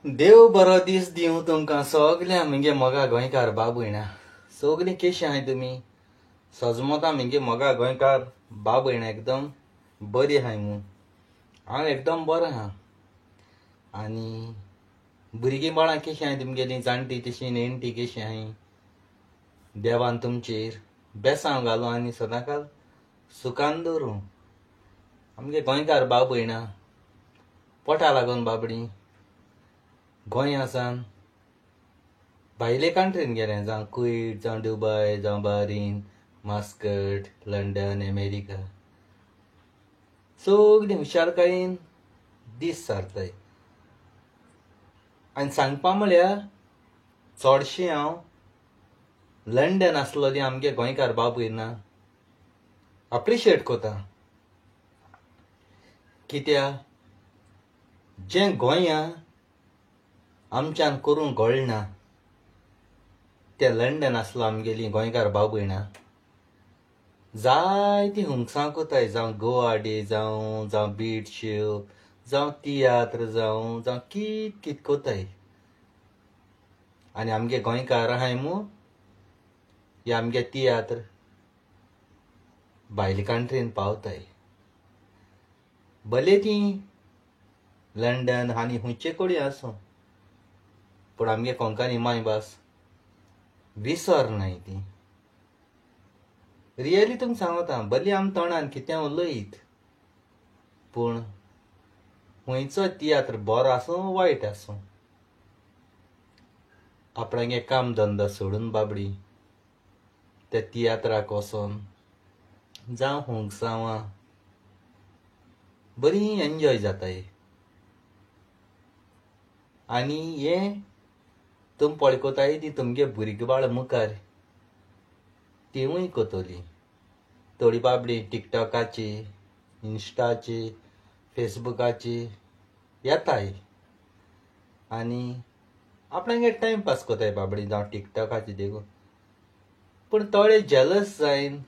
देव बरो दीस दिवं तुमकां सगळ्या म्हगे मोगा गोंयकार बाबयणा. सगळीं केशी आहाय तुमी सजमता म्हगे मोगा गोंयकार बाबयणा एकदम बरी आहाय म्हूण. हांव एकदम बरो आहा. आनी भुरगीं बाळां केशी आहाय तुमगेलीं, जाणटी तशी नेणटी केशी आहाय. देवान तुमचेर बेसांव घालूं आनी सदांकाल सुखान दवरूं. आमगे गोंयकार बाबयणा पोटा लागून बाबडी गोंया सान भायले कंट्रीन गेले, जावं कुवेट, जावं दुबय, जावं बारीन, मास्कट, लंडन, अमेरिका. सगळीं हुशारकायेन दीस सारताय. आनी सांगपा म्हळ्यार चडशें हांव लंडन आसलोली आमगे गोंयकार बाबूय ना अप्रिशिएट कोता. कित्याक जें गोंया आमच्यान करूंक घोळना तें लंडन आसलो आमगेली गोंयकार बाबयणा जायतीं हुंगसां कोताय, जावं गोवा डे जावं, जावं बीट शो, जावं तियात्र जावं, जावं कित कित कोताय. आनी आमगे गोंयकार आहाय मू हे आमगे तियात्र भायले कंट्रीन पावताय. भले ती लंडन आनी खंयचे कडेन आसूं, पूण आमगे कोंकणी मायभास विसरनाय ती. रियली तुमकां सांगता, भली आम तोंडान कितें उलयत, पूण खंयचो तियात्र बरो आसूं वायट आसूं, आपणागे काम धंदो सोडून बाबडी त्या तियात्राक वचोन जावं हुंगसांवां बरी एन्जॉय जाताय. आनी हें तुम पळयताय ती तुमगे भुरगीं बाळ मुखार तिवूय कोतोली. थोडी बाबडी टिकटॉकाची, इन्स्टाची, फेसबुकाची येताय आनी आपणागे टायमपास कोताय बाबडी, जावं टिकटॉकाची देखून. पूण थोडे जेलस जायन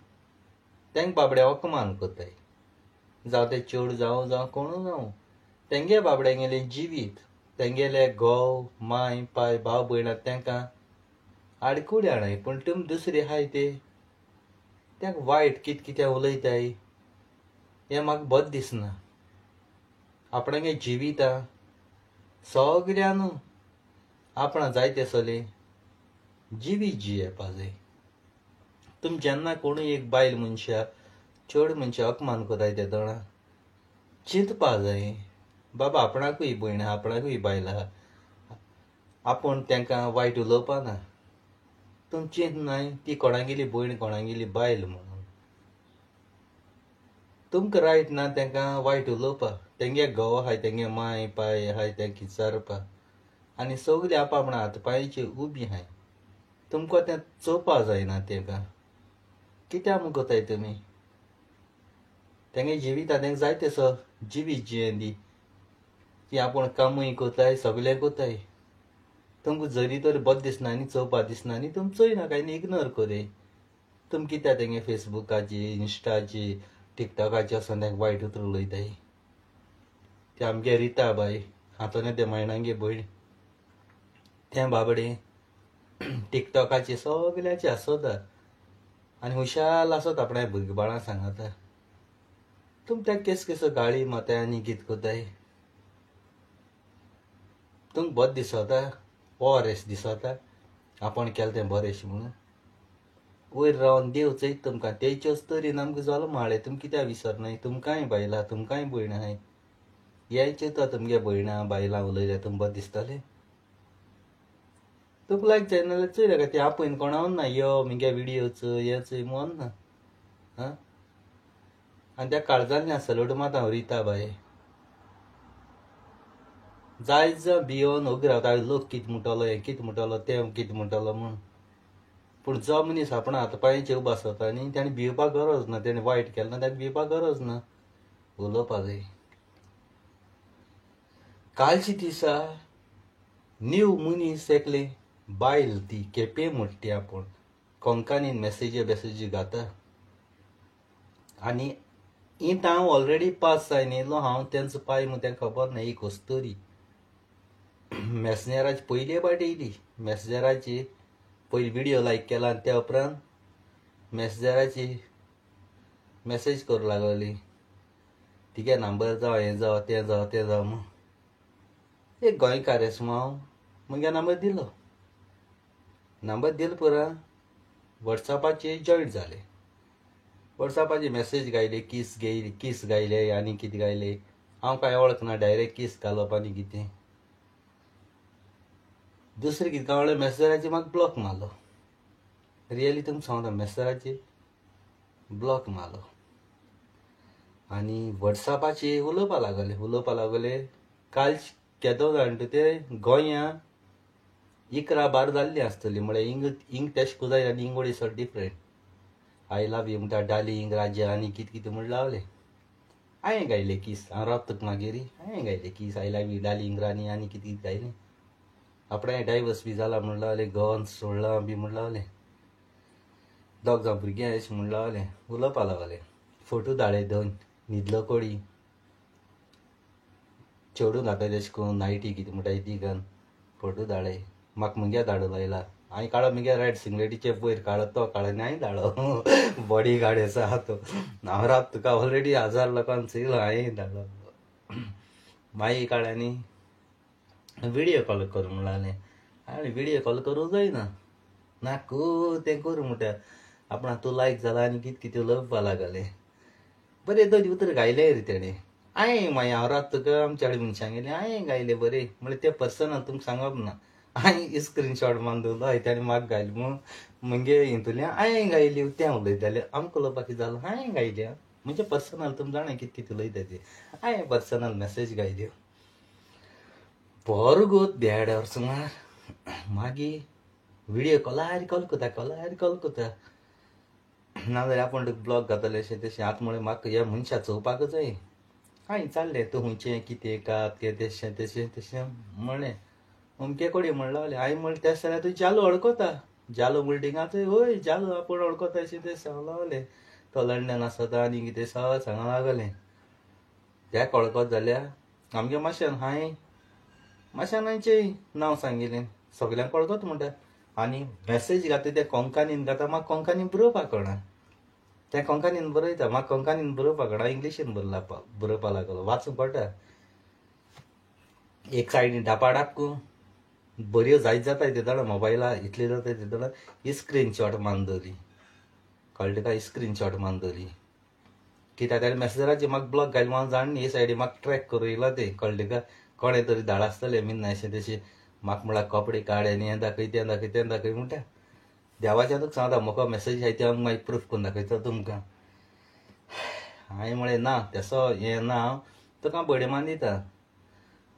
तेंक बाबडे अपमान कोताय, जावं ते चेडूं जावं, जावं कोणू जावं. तेंगे बाबड्यांगेलें जिवीत, तेंगेले घोव, माय, पाय, भाव भयणां तेंकां आडकुळी हाडाय. पूण तुमी दुसरी आहाय ते तेंका वायट कित कितें उलयताय हें म्हाका बरें दिसना. आपणागे जिविता सगळ्यां न्हू आपणा जाय तसलें जिवीत जियेवपा जाय. तुमी जेन्ना कोणूय एक बायल मनशा चड मनशां अपमान कोताय ते तोंडा चिंतपा जाय, बाबा आपणाकूय भयण आहा, आपणाकूय बायल आहा, आपूण तेंकां वायट उलोवपा ना. तुमी चिंतनाय ती कोणागेली भयण कोणागेली बायल म्हणून. तुमकां रायट ना तेंकां वायट उलोवपा. तेंगे घोव आहाय, तेंगे माय पाय आहाय, तेंकां विचारपा. आनी सगळीं आप आपणा हात पांयचेर उबी आहाय. तुमकां तें चोवपा जायना तेंकां. कित्याक म्हूण कोताय तुमी? तेंगे जिविता तेंकां जाय तसो जिवीत जियें दी. ती आपूण कामूय कोताय, सगळें कोताय. तुमकां जरी तर बरें दिसना न्ही, चोवपा दिसना न्ही, तुमी चोयनाका आनी इग्नोर कोरय. तुमी कित्याक तेंगे फेसबुकाची, इन्स्टाची, टिकटॉकाची वचोन तेंकां वायट उतरां उलयताय. ते आमगे रिता बाय हातोने ते मायणांगे भयण, तें बाबडें टिकटॉकाचे सगळ्याचे आसता आनी हुशाल आसता आपणा भुरगीं बाळां सांगता. तुमी त्या केस केसो गाळी मारताय आनी कितें कोताय. तुमकां बरें दिसता, बरें दिसता आपूण केलें तें बरें म्हणून. वयर रावन देव चोयता तुमकां, तेच्योच तरेन आमकां जल्म हाडलें. तुमी कित्याक विसरनाय? तुमकांय बायलां, तुमकांय भयणां आहाय. हें चिंता तुमगे भयणां बायलां उलयल्यार तुमकां बरें दिसतलें? तुमकां लायक जायना जाल्यार चोय नाका. ती आपोवन कोणाक ना यो म्हगे विडियो चोय, हें चोय म्हूण ना. आं, आनी त्या काळजांतल्यान सल्यूट मारता हांव रिता बाय. जायत जावं भियोन ओगी रावता, लोक कितें म्हणटलो, हें कितें म्हणटलो, तें कितें म्हणटलो म्हूण. पूण जो मनीस आपणा हात पांयचेर उबो आसता न्ही, तेणें भिवपाक गरज ना. तेणें वायट केलें ना ताका भिवपाक गरज ना, उलोवपा जाय. कालच्या दिसा न्यू मनीस एकले बायल ती केपें म्हणटा ती आपूण कोंकणीन मॅसेजी बेसेजी घाता. आनी इंत हांव ऑलरेडी पास जायन येयलो हांव तेंचो पाय म्हूण तेंका खबर ना. एक वस्तोरी मॅसेंजराची पयली पाट येयली मॅसेंजराची पयली व्हिडिओ लायक केला आनी त्या उपरांत मॅसेंजराची मॅसेज करूं लागली तिगे नंबर जावं हें जावं तें जावं तें जावं म्हूण एक गोंयकार एस हांव म्हगे नंबर दिलो नंबर दिलो पुरा वॉट्सॅपाचेर जॉयंट जाले वॉट्सॅपाचेर मॅसेज गायले कीस घेयली कीस गायले आनी कितें गायले हांव कांय वळखना डायरेक्ट कीस घालप आनी कितें दुसरें कितें काय म्हणल्यार मॅसेजराचेर म्हाका ब्लॉक मारलो रियली तुमकां सांगता मॅसेजराचेर ब्लॉक मारलो आनी वॉट्सॅपाचेर उलोवपा लागले उलोवपा लागले काल केदो जाण ते गोंया 11-12 जाल्ली आसतली म्हळ्यार इंग इंग तेश कुजाय आनी इंगोडी सट डिफरंट I love you म्हणटा डार्लिंग राजा आनी कितें कितें म्हण लावलें हांवें गायलें कीस हांव रावता तुका मागीर हांवें गायलें kiss I love you darling रानी आनी कितें कितें गायलें आपणें डायवर्स बी जाला म्हण लावलें गोवन सोडलां बी म्हण लावलें दोग जाण भुरगीं अशें म्हण लावलें उलोवपा लागलें फोटो धाडले दोन न्हिदलो कोडी चेडूं घातलें तेशें करून नायटी कितें म्हणटा ती घालून फोटो धाडले म्हाका मुगे धाडूं लायला हांवें काडलो मुगे रायट सिंगलेटीचे पयर काडलो तो काडलो आनी हांवें धाडलो बॉडी गार्ड आसा तो हांव रात तुका ऑलरेडी 1000 लोकांक चोयलो हांवें धाडलो मागीर काडले आनी व्हिडियो कॉल कर म्हण लागलें हांवें व्हिडियो कॉल करूं जायना ना कू तें करूं म्हणटा आपणाक तूं लायक जाला आनी कितें कितें उलोवपा लागलें बरें दोन उतर गायलें रे तेणें हांवें मागीर हांव रात तुका आमच्या कडेन मनशां गेलें हांवें गायलें बरें म्हणल्यार तें पर्सनल तुमकां सांगप ना हांवें स्क्रीनशॉट मारून दवरलो हय तेणें म्हाका गायलें म्हूण मुगे हितूंतल्यान हांवें गायली तें उलयतालें आमकां उलोवपाक कितें जालें हांवें गायली म्हणजे पर्सनल तुमी जाणा कितें कितें उलयता तें हांवें पर्सनल मॅसेज गायल्यो बरो गो देड वर सुमार मागीर व्हिडियो कॉलार कॉल करता कॉलार कॉल करता नाजाल्यार आपूण तुका ब्लॉक घातलें अशें तशें आतां म्हळें म्हाका ह्या मनशाक चोवपाकूच जाय हांवें विचारलें तूं खंयचें कितें का तें तशें तशें तशें म्हणलें अमके कडेन म्हण लागलें हांवें म्हणलें तें जाल्यार तूं जालू वळखता जालू म्हणटा थिंगाच हय जालू आपूण वळखता अशें तें सांगूंक लागलें तो लंडन आसता आनी कितें सगळें सांगूंक लागलें तेका वळखत जाल्यार आमगे मातशें हांवें मातशें नांव सांगिल्लें सगल्यांक वळखता म्हणटा आनी मॅसेज घातली ते कोंकणीन घाता म्हाका कोंकणीन बरोवपाक कळना तें कोंकणीन बरयता म्हाका कोंकणीन बरोवपाक कळना इंग्लिशीन बरोवपा लागलो वाचूंक पडटा एक सायडीन डापाडाप बऱ्यो जायत जाता ते जाणा मोबायला इतले जाता ते जाणा स्क्रीनशॉट मारून दवरली कळ्ळें तुका स्क्रीनशॉट मारून दवरली कित्याक ताणें मॅसेजराचेर म्हाका ब्लॉक घायलो हांव जाण न्ही हे सायडीन म्हाका ट्रॅक करूं येयला तें कळ्ळें तुका कोणें तरी धाड आसतलें मिन्ना अशें तशें म्हाका म्हळ्यार कपडे काड आनी हें दाखय तें दाखय तें दाखय म्हणटा देवाच्यान तुका सांगता म्हाका मॅसेज आहाय ते हांव मागीर प्रूफ करून दाखयता तुमकां हांवें म्हळें ना तेसो हें ना हांव तुका बडी मान दिता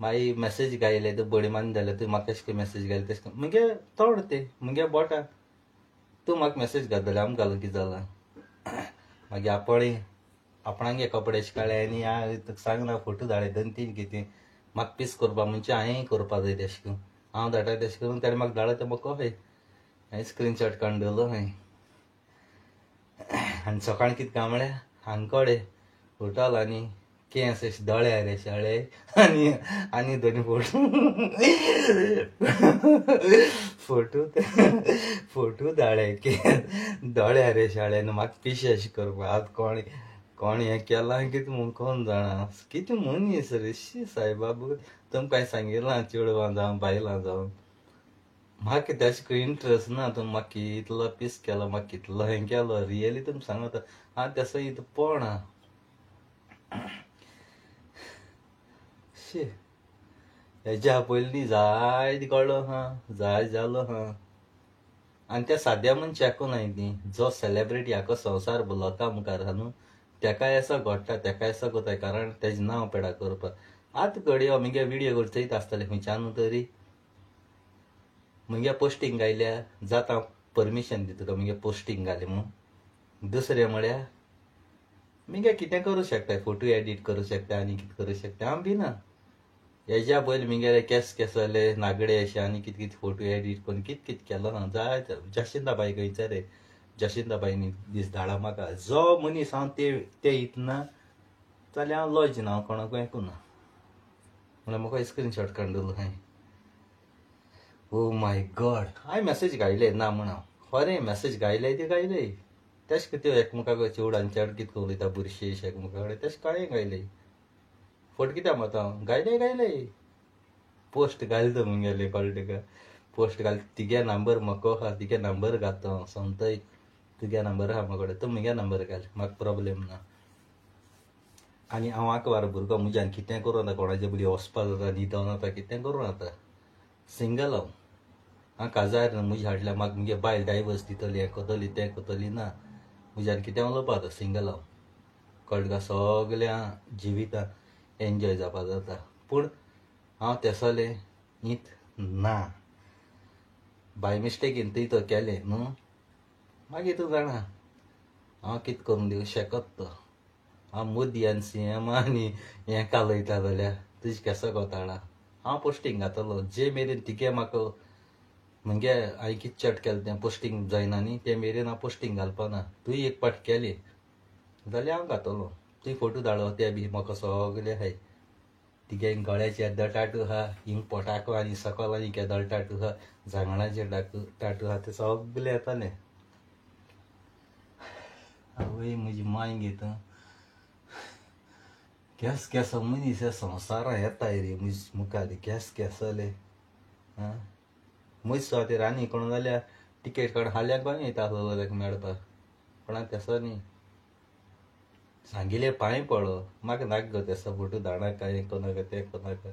मागीर मॅसेज गायले तूं बडी मान जाल्यार तूं म्हाका कशें मॅसेज गायले तशें मुगे तोड तें मुगे बोटां तूं म्हाका मॅसेज घात जाल्यार आमकां घालून कितें जालां मागीर आपण आपणागे कपडे काडले आनी हांव तुका सांगना फोटो धाडले 2-3 कितें म्हाका पीस करपा म्हणजे हांवें करपा जाय तेशें करून हांव धाडटा तेशें करून ताणें म्हाका धाडलो तें म्हाका कळ्ळें हांवें स्क्रीनशॉट काडून दवरलो हांवें आनी सकाळीं कितें काय म्हळ्यार हांगकडे उठलो आनी केंस अशे दोळ्यार अशे आनी आनी दोनी फोटो फोटो फोटो धाडले केंस दोळ्यार अशे आनी म्हाका पिशे अशें करपा आतां कोण कोण हें केलां कितें म्हूण कोण जाणा कितें मनीस रे शी सायबाब तुमकां हांवें सांगिलां चेडवां जावं बायलां जावं म्हाका तेशें करून इंट्रस्ट ना तूं म्हाका इतलो पीस केलो म्हाका इतलो हें केलो रियली तुमकां सांगता हांव तेसो इतलो पळोवना शी हेज्या पयलीं जायत कळ्ळो हा जाय जालो हा आनी त्या साद्या मनशाकू न्हय ती जो सेलेब्रिटी हाका संवसार लोकां मुखार आहा न्हू तेकाय असो घडटा तेकाय असो कोताय कारण तेजें नांव पेडा करपाक आतां घडये मुगे विडियो चोयत आसतले खंयच्यान तरी मुगे पोस्टींग घायल्या जाता परमिशन दिता तुका मुगे पोस्टींग घालें म्हूण दुसरें म्हळ्यार मुगे कितें करूं शकता फोटो एडिट करूं शकता आनी कितें करूं शकता हांव भिना हेज्या पयलीं मुगेले केंस केसले नागडे अशें आनी कितें कितें फोटो एडिट करून कितें कितें केलो ना जाय जशिंदाबाई खंयचो रे जशिंदाबाईनी दीस धाडा म्हाका जो मनीस हांव ते ते इतना जाल्यार हांव लॉज ना हांव कोणाकूय आयकूना म्हणल्यार म्हाका स्क्रीनशॉट काडून दवरलो हांवें ओ my God, हांवें मॅसेज घायले ना म्हण हांव खरें मॅसेज घायले ते घायले. तेश कितें एकमेका कडेन चेड आनी चेड कितें उलयता बुरशे एकमेका कडेन तेश कांय घायले. फट कित्याक मात हांव घायले घायले पोस्ट घालता मुगेले कळ्ळें तुका. पोस्ट घाल तिगे नंबर म्हाका आहा, तिगे नंबर घालता हांव सोमतोय. तुगे नंबर आहा म्हाका कडेन, तूं मुगे नंबर घाल, म्हाका प्रोब्लेम ना. आनी हांव आंकवार भुरगो, म्हज्यान कितें करूं जाता, कोणाचे बरी वचपा जाता, न्हिदों जाता, कितें करूं जाता. सिंगल हांव. हांव काजार ना, म्हज्या हाडल्यार म्हाका मुगे बायल डायवर्स दितली, हें करतली तें करतली ना. म्हज्यान कितें उलोवपा जाता, सिंगल हांव. कळ्ळें तुका. सगळ्या जिवितां एन्जॉय जावपा जाता. पूण हांव तेसोलें हीत ना. बाय मिस्टेकीन तुवें तो केलें न्हू, मागीर तूं जाणा हांव कितें करून दिवं शकत तो. हांव मोदी आनी सी एम आनी हें कालयता जाल्यार तुजे केसो कोताळा. हांव पोस्टींग घातलो जे मेरेन तिगे म्हाका मुगे हांवें कितें चट केलें तें पोस्टींग जायना न्ही ते मेरेन हांव पोस्टींग घालपाना. तुवें एक पाट केली जाल्यार हांव घातलो. तुवें फोटो धाडलो ते बी म्हाका सगळे आहाय. तिगे गळ्याचे येद्दो टाटू आहा, हिंग पोटाको आनी सकल आनी केदोळ टाटू आहा, जांगणाचे टाटू आहा, ते सगळे येताले. आवय म्हजी माय घेता केस केसो मनीस ह्या संवसारां येताय रे म्हज मुखार केस केसले. आं म्हज सुवातेर आनी कोण जाल्यार टिकेट काडून हाल्यार कोण येता आसलो ताका मेळपाक. कोणाक तेसो न्ही सांगिल्लें पांय पडो म्हाका नाका गो तेसो फोटो धाडनाका, हें करनाका तें करनाका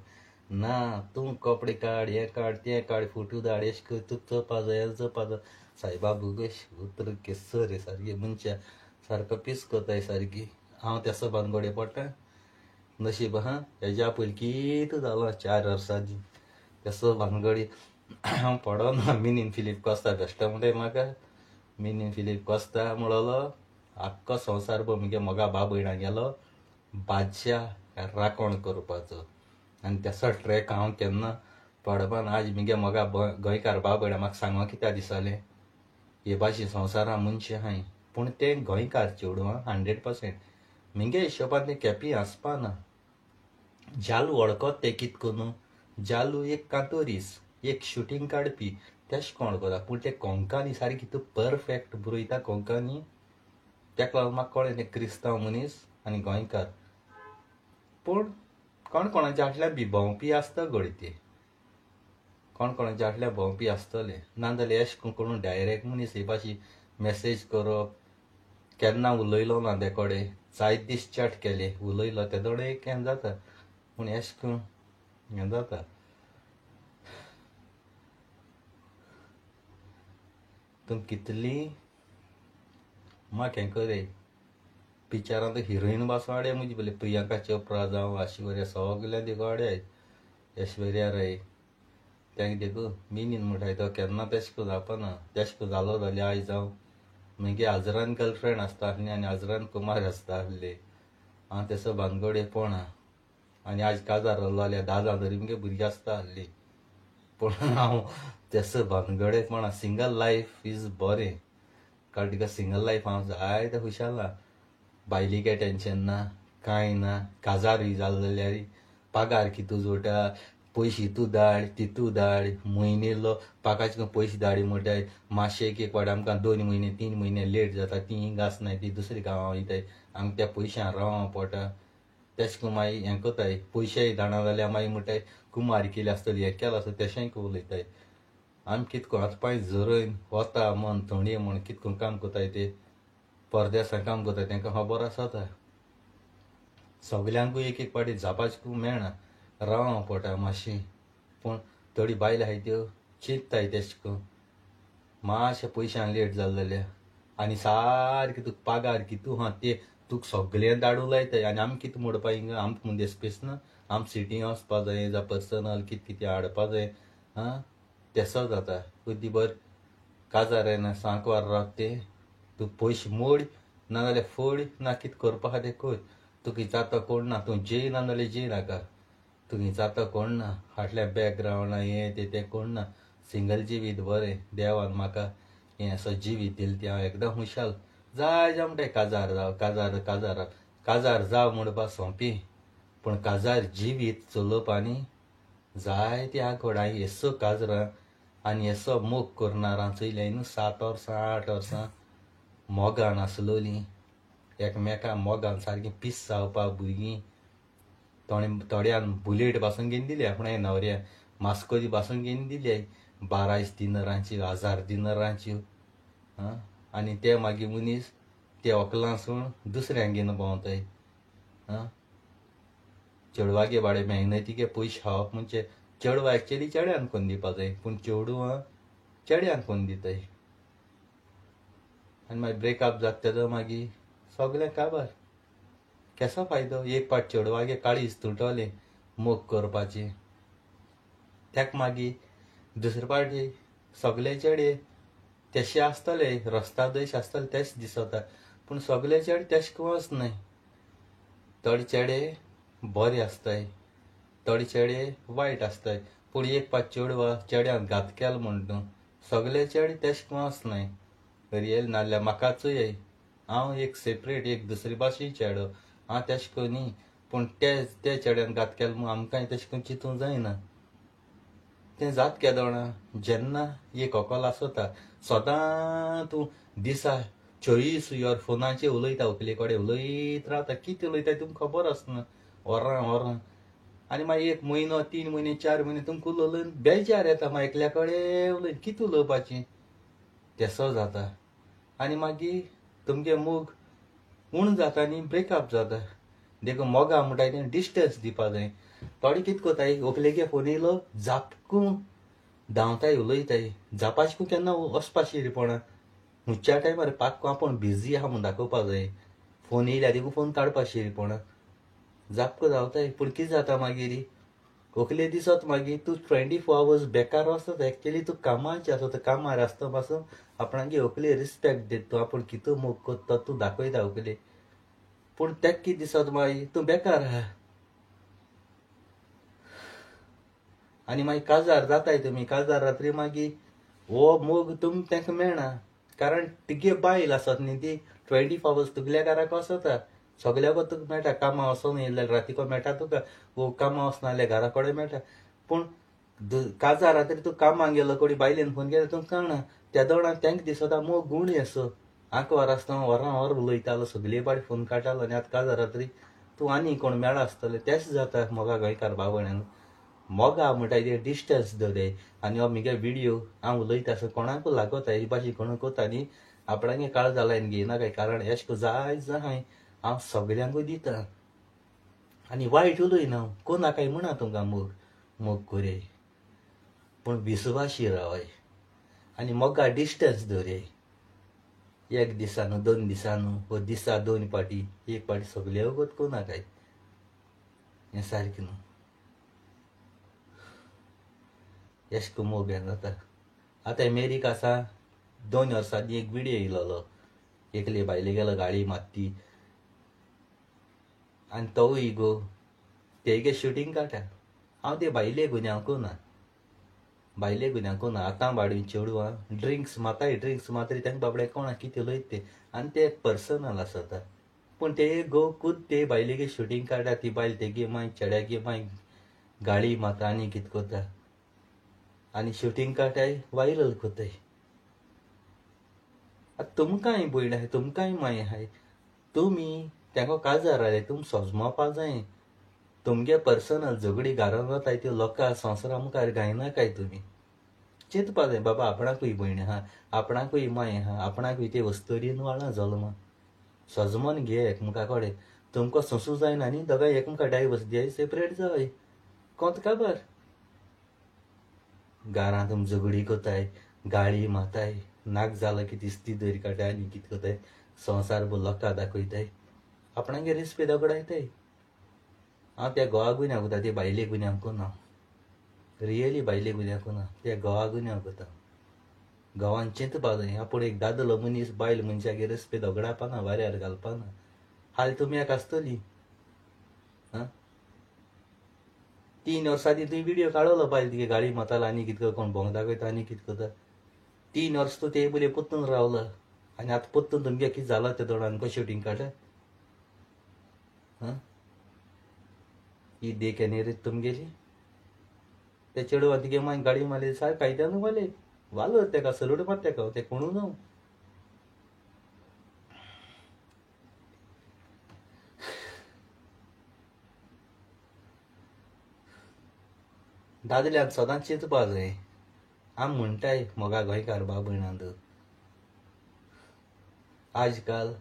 ना. तूं कपडे काड, हें काड, तें काड, फोटो धाड, एश कर, तुका चोवपा जाय, हें चोवपा जाय. सायबा भुगेश उतर केसो रे सारकी मनशां सारको पीस करताय सारकी. हांव तेसो बानगोडे पडटा नशीब आहा. हेज्या पयलीं कितें जालां 4 वर्सांनी तेसो भानगडी हांव पडना. मिनीन फिलीप कोस्ता बेश्टो म्हणटाय म्हाका. मिनीन फिलीप कोस्ता म्हणलो आख्खो संवसार पळय मुगे मोगा बाबयणा गेलो बादशा राखण करपाचो. आनी तेसो ट्रॅक हांव केन्ना पडपाना. आज मुगे मोगा गोंयकार बाबयणा म्हाका सांगो कित्याक दिसलें हे भाशेन संवसारां मनशां आहाय. पूण तें गोंयकार चेडूं 100% मुगे हिशोबान तें केपी आसपाना. जालू वळखत तें कित करून, जालू एक कांतोरीस, एक शुटींग काडपी तेश कोण करता. पूण ते कोंकणी सारकी तूं परफेक्ट बरयता कोंकणी. तेका लागून म्हाका कळ्ळें तें क्रिस्तांव मनीस आनी गोंयकार. पूण कोण कोणाच्या फाटल्यान बी भोंवपी आसता घडये ते, कोण कोणाच्या फाटल्यान भोंवपी आसतले. नाजाल्यार एश कोण डायरेक्ट मनीस हे भाशेन मॅसेज करप, केन्ना उलयलो ना ते कडेन, जायत दीस चॅट केले उलयलो तेदोडे एक हें जाता. पूण एश करून हें जाता. तूं कितली म्हाका हें करे पिक्चरांत हिरोइन बासो हाडे म्हजी पयली प्रियंका चोप्रा जावं ऐश्वर्या सगळ्यां देखून हाडे ऐश्वर्या राय तांकां देखून मिनीन म्हणटाय तो केन्ना तेश करून जावपाना. तेश करून जालो जाल्यार आयज जावं मागीर आजरान गर्लफ्रेंड आसता आसली आनी आजरान कुमार आसता आसले. हांव तेसो भानगडे पोणा. आनी आज काजार जालो जाल्यार 10 जाण तरी मुगे भुरगीं आसता आसली. पूण हांव तेसो भानगडे पोणा. सिंगल लायफ is बरें. कळ्ळें तुका. सिंगल लायफ हांव जायते खुशाल आहा. बायलेक टेंशन ना, कांय ना. काजारूय जालो जाल्यार पगार कितू जोडटा, पयशे इतू धाड तितू धाड, म्हयनेलो पाकाचे पयशे धाडी म्हणटाय. मातशें एक एक फावट आमकां 2 म्हयने 3 म्हयने लेट जाता. ती हिंगा आसनाय, ती दुसरी गांवां वयताय, आमकां त्या पयशां रावंक पडटा. तेश करून मागीर हें करताय. पयशेय धाडना जाल्यार मागीर म्हणटाय कुमार केली आसतली, हें केलां आसतलें, तेशेंय उलयताय. आमी कितें करून हात पांय झरयन वता मन थंडी म्हण कितें करून काम करताय. ते परदेसां काम करताय तांकां खबर आसता. सगल्यांकूय एक एक फावटी जापाचें मेळना, रावंक पडटा मातशें. पूण थोडी बायलां आहाय त्यो चिंत्ताय तेश करून मातशें पयशांक लेट जालें जाल्यार. आनी सारकें तुका पगार कितू आहा ते तुका सगळें धाडूं लायताय. आनी आमी कितें म्हणपा हिंगा आमकां मुदे स्पेस ना, आम सिटी वचपा जाय जावं पर्सनल कितें कितें हाडपा जाय. आं तेसो जाता. अदी बर काजार येना सांकवार रावता ते तूं पयशे मोड ना जाल्यार फोड ना कितें करपा आहा तें कर. तुका विचारता कोण ना, तूं जेय ना जाल्यार जेय नाका. तुका विचारता कोण ना, फाटल्या बॅकग्रावंड हें तें तें कोण ना. सिंगल जिवीत बरें. देवान म्हाका हें असो जिवीत दिलें तें हांव एकदम खुशाल. जाय जावं म्हणटाय काजार जावं, काजार काजार काजार जावं म्हणपा सोंपी, पूण काजार जिवीत चलोवपा न्ही जायती आंकड. हांवें येसो काजरां आनी हेसो मोग करणार चोयले न्हू 7 वर्सां 8 वर्सां मोगान आसलोलीं एकमेका मोगान सारकीं पीस जावपा भुरगीं. थोड्यान बुलेट पासून घेवन दिली आपणा न्हवऱ्या, मास्कोजी पासून घेवन दिली 12 दिनरांची 1000 दिनरांच्यो. आं आनी ते मागीर मनीस ते व्हंकलां सोडून दुसऱ्यांक घेवन भोंवताय. आं चेडवागे बाडे मेहनतीगे पयशे खावप म्हणजे चेडवां एक्चुअली चेड्यान कोन्न दिवपा जाय, पूण चेडवां चेड्यान कोन्न दिताय. आनी मागीर ब्रेकअप जाता तेदो मागीर सगळें काबार. केसो फायदो? एक पाट चेडवागे काळीज तुटोलें मोग करपाचें, तेका मागीर दुसरे पाटी सगळे चेडे तेशे आसतले, रस्ता जशे आसतले तेश दिसता, पूण सगळे चेडे तेश वच न्हय. थोडे चेडे बरे आसताय, थोडे चेडे वायट आसताय, पूण एक पाट चेडवां चेड्यान घात केलो म्हण तूं सगळे चेडे तेश वच न्हय. रियल नाल्यार म्हाका चोय, हांव एक सेपरेट एक दुसरी भाशे चेडो, हांव तेश करून न्ही, पूण ते चेड्यान घात केलो म्हूण आमकांय तेश करून चिंतूंक जायना. तें जात केदोणा जेन्ना एक व्हंकल आसता सदां तूं दिसा 24 वर फोनाचेर उलयता, व्हंकले कडेन उलयत रावता, कितें उलयता तुमकां खबर आसना वरां वरां. आनी मागीर 1 म्हयनो 3 म्हयने 4 म्हयने तुमकां उलोवन बेजार येता, मागीर एकल्या कडेन उलयन कितें उलोवपाचें तेसो जाता. आनी मागीर तुमगे मोग उण जाता आनी ब्रेकअप जाता. देखून मोगा म्हणटाय तें डिस्टन्स दिवपा जाय. थोडे कितें कोताय, व्हंकलेगे फोन येयलो जापकूं धांवताय उलयताय, जापाचें केन्ना वचपा शिरपणा खंयच्या टायमार पाक्को आपूण बिजी आहा म्हूण दाखोवपा जाय. फोन येयल्यार देखून फोन काडपा शिरपणा जापको धांवताय. पूण कितें जाता मागीर व्हंकले दिसत मागीर तूं 24 आवर्स बेकार आसता. एक्चुअली तूं कामाचें आसता, कामार आसता पासून आपणागे व्हंकले रिस्पेक्ट दिता तूं, आपूण कितें मोग करता तूं दाखयता व्हंकले. पूण तेका कितें दिसत मागीर तूं बेकार आहा. आनी मागीर काजार जाताय तुमी, काजार रात्री मागीर हो मोग तुम तांकां मेळना, कारण तुगे बायल आसत न्ही ती 24 आवर्स तुगल्या घराक आसता, सगल्याक तुका मेळटा. कामां वचोन येयल्यार रातीको मेळटा तुका, वो कामां वचना जाल्यार घरा कडेन मेळटा. पूण काजार रात्री तूं कामाक गेलो कोणी बायलेन फोन केलो तुमकां कळना, त्या दोणां तांकां दिसता मोग गुणी असो. आंकवार आसतना वरां वर उलयतालो, सगळे पाटी फोन काडटालो, आनी आतां काजार रात्री तूं आनी कोण मेळा आसतलें. तेंच जाता मोगा गोंयकार बाबण्यान. मोगा म्हणटा ते डिस्टन्स दवराय. आनी हो म्हगे विडियो हांव उलयता आसो कोणाकूय लागता ही भाशे कोणूय कोता न्ही आपणागे काळजा लायन घेयनाकाय, कारण एश को जाय जाय हांव सगल्यांकूय दिता आनी वायट उलयना, कोणाकाय म्हणा तुमकां मोग मोग कोरय, पूण विस्वाशी रावय आनी मोगा डिस्टन्स दवराय. 1 दिसा न्हू 2 दिसा न्हू वो दिसा 2 पाटी 1 पाटी सगळे वगत कोणाकाय, हें सारकें न्हू. एश को मोग हें जाता. आतां अमेरिका आसा 2 वर्सांनी एक विडियो येयलोलो, एकले बायले गेलो गाडी मात्ती आनी तोवूय गो तेगे शुटींग काडटा. हांव ते बायले गुन्यांवकू ना, बायले गुन्यांवकू ना. आतां बाडून चेडवां ड्रिंक्स माताय, ड्रिंक्स मातरी तांकां बाबडे कोणा कितें उलयता ते, आनी ते एक पर्सनल आसता. पूण ते गो खूद ते बायलेगे शुटींग काडटा, ती बायल तेगे मागीर चेड्यागे मागीर गाळी माता आनी कितें करता आनी शुटींग काडटाय वायरल करताय. आतां तुमकांय भयण आहाय, तुमकांय माय आहाय, तुमी तांकां काजार जालें तुमी सोजमावपा जाय. तुमगे पर्सनल झगडी घरान वताय त्यो लोकां संवसारा मुखार गायनाकाय. तुमी चिंतपा जाय बाबा आपणाकूय भयण आहा, आपणाकूय माय आहा, आपणाकूय ते वस्तुरीन वाळा जल्मा सजमन घे एकमेका कडेन. तुमकां सोंसूं जायना न्ही, दोगांय एकमेका डायवर्स दियाय, सेपरेट जावय, कोंत काबार. घरांत तुमी झगडी करताय, गाळी माताय, नाक जालो की तिस्ती दरी काडटाय आनी कितें करताय, संवसार भर लोकां दाखयताय, आपणागे रेस्पेद वगडायताय. हांव त्या घोवा गुन्यांव करता, ते बायले गुन्यांव करना, रियली बायले गुन्यांव करना, त्या घोवा गुन्यांव करता. घोवान चिंतपा जाय आपूण एक दादलो मनीस बायल मनशागेर रेस्पेद वगडावपाना, वाऱ्यार घालपाना. हाल तुमी एक आसतली आं 3 वर्सांनी तुवें विडियो काडलो बायल तुगे गाडी माताला आनी कितें कोण भोंग दाखयता आनी कितें करता. 3 वर्स तूं ते पयलीं परतून रावला आनी आतां परतून तुमगे कितें जालां तें दोणान कशें शुटींग काडटा. आं ही देख आनी रीत तुमगेली. ते चेडवा तिगे मागीर गाडी मारली सारकें कायद्यानू मारले वालोर तेका सलूट मार तेका तें कोणू जावं. दादल्यान सदांच चिंतपा जाय. आमी म्हणटाय मोगा गोंयकार बाब भयणांत आज काल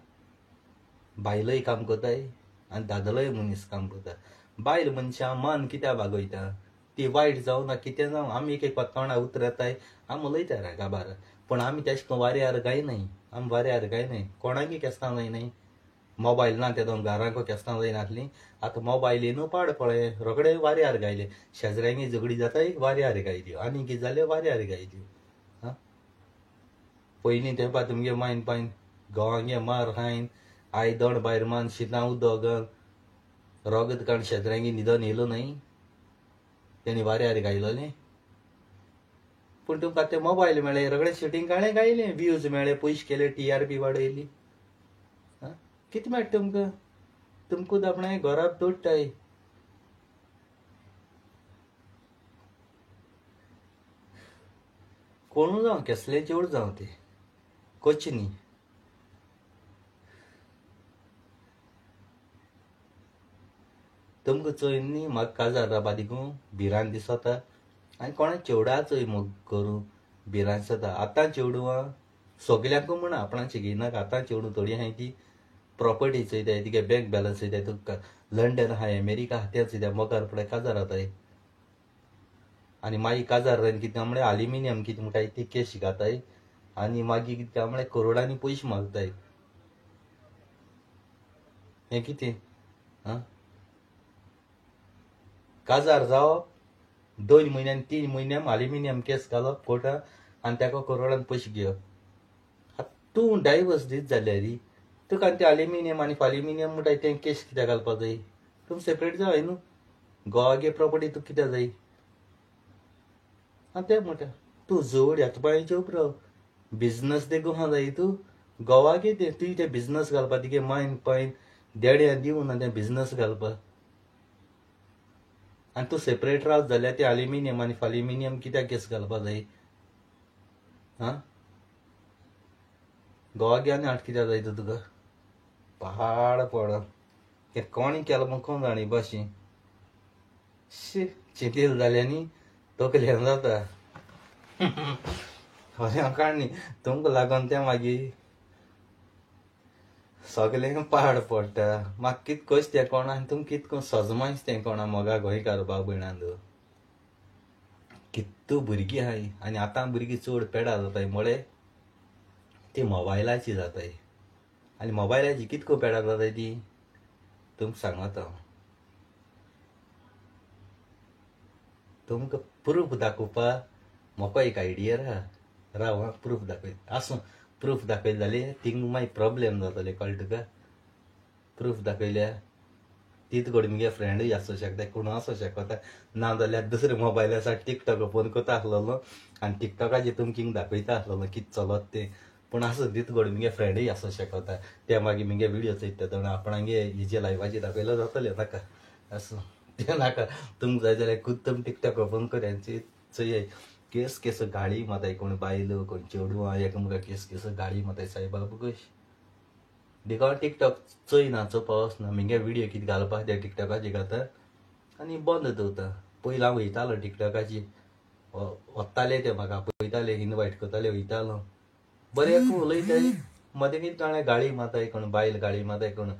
बायलय काम करताय आनी दादलोय मनीस काम करता. बायल मनशां मन कित्याक बागयता ती वायट जावं ना कितें जावं आमी एक एक तोंडा उतर येताय आमी उलयता रागाबार पूण आमी तेश करून वाऱ्यार गायनाय आमी वाऱ्यार गायनाय कोणाकय केस्तांव जायनाय. मोबायल ना ते दोन घरांक केस्तांव जायनासलीं आतां मोबायल येयनू पाड पळय रोखडे वाऱ्यार गायले शेजऱ्यांगी झगडी जाताय वाऱ्यार गायल्यो आनी कितें जालें वाऱ्यार गायल्यो. आं पयलीं तेंपा तुमगे मायन पायन घोवांगे मार खायन आयदण भायर मान शितां उदक रोगत काडून शेजऱ्यांगी न्हिदोन येयलो न्हय तेणी वाऱ्यार गायलोलें. पूण तुमकां ते मोबायल मेळ्ळे रोखडे शुटींग काडलें गायलें व्यूज मेळ्ळे पयशे केले TRP वाडयली. आं कितें मेळटा तुमकां तुमकां आपणाय घराक तोडटाय. कोणू जावं केसलें चेडूं जावं तें कोच न्ही. तुमकां चोयन न्ही म्हाका काजार रावपा दिकून भिरांत दिसता आनी कोणा चेवडा चोय मोग करूं भिरांत दिसता. आतां चेडूं आहा सगल्यांकूय म्हणा आपणाचें घेयनाका आतां चेडूं थोडीं आहाय ती प्रॉपर्टी चोयताय तिगे बँक बॅलन्स चोयताय तुका लंडन आहाय अमेरिका आहा तें चोयताय मोगार पळय काजार जाताय आनी मागीर काजार जायन कितें म्हळ्यार आल्युमिनियम कितें म्हणटाय ती केश घाताय आनी मागीर कितें काय म्हळ्यार करोडांनी पयशे मागताय. हें कितें आं काजार जावप 2 म्हयन्यान 3 म्हयन्यान आल्युमिनियम केस घालप कोर्टान आनी ताका करोडान पयशे घेवप. आतां तूं डायवर्स दीत जाल्यार तुका आनी तें आल्युमिनियम आनी फाल्युमिनियम म्हणटाय तें केस कित्याक घालपाक जाय. तुमी सेपरेट जाय न्हू घोवागे प्रॉपर्टी तुका कित्याक जाय. आनी तें म्हणटा तूं जोड ह्या पांयाचेर उब राव बिजनस देखून आहा जाय तूं घोवागे तें तुवें तें बिजनस घालपा तिगे मायन पायन देड्या दिवना तें बिजनस घालपा. आनी तूं सेपरेट रावत जाल्यार तें आल्युमिनियम आनी फाल्युमिनियम कित्याक केस घालपा जाय. आं घोवागे आनी हाट कित्याक जाय तो तुका पाड पड तें कोणी केलां म्हूण कोण जाणी भाशेन शी चिंतेल जालें न्ही तकलेन जाता. खरें काडणी तुमकां लागून तें मागीर सगळें पाड पडटा. म्हाका कितें कशें तें कोणा आनी तुमकां कितें करून सजमायच तें कोणा मोगा गोंयकार बाब भयणांत कितू भुरगीं आहाय आनी आतां भुरगीं चड पेडा जाताय म्हळें ती मोबायलाची जाताय आनी मोबायलाची कितें करून पेडा जाताय ती तुमकां सांगता हांव. तुमकां प्रूफ दाखोवपा म्हाका एक आयडिया आहा राव आं प्रूफ दाखय आसूं प्रूफ दाखयले जाल्यार थिंग मागीर प्रोब्लेम जातले कळ्ळें तुका. प्रूफ दाखयल्या तीच घडये मुगे फ्रेंडूय आसूं शकता कोण आसूं शकता ना जाल्यार दुसरे मोबायलार टिकटॉक ओपन करता आसलेलो आनी टिकटॉकाचेर तुमकां हिंग दाखयता आसलेलो कितें चलत तें. पूण आसूं तीच घडये मुगे फ्रेंडूय आसूं शकता ते मागीर मुगे विडियो चोयता तेन्ना आपणागे हेजे लायवाचेर दाखयलो जातलें नाका आसूं तें नाका. तुमकां जाय जाल्यार खुद तुमी टिकटॉक ओपन कर चोयाय केस केस गाळी माताय कोण बायलो कोण चेडवां एकामेका केस केस गाळी माताय सायबा कश देखून हांव टिकटॉक चोयना चोवपा वचना मुगे विडियो कितें घालपा ते टिकटॉकाचेर घालता आनी बंद दवरता. पयलीं हांव वयतालो टिकटॉकाचेर वताले ते म्हाका पळयताले इनवायट करताले वयतालो बरें उलयताय मदें कितें कोणा गाळी माताय कोण बायल गाळी माताय कोण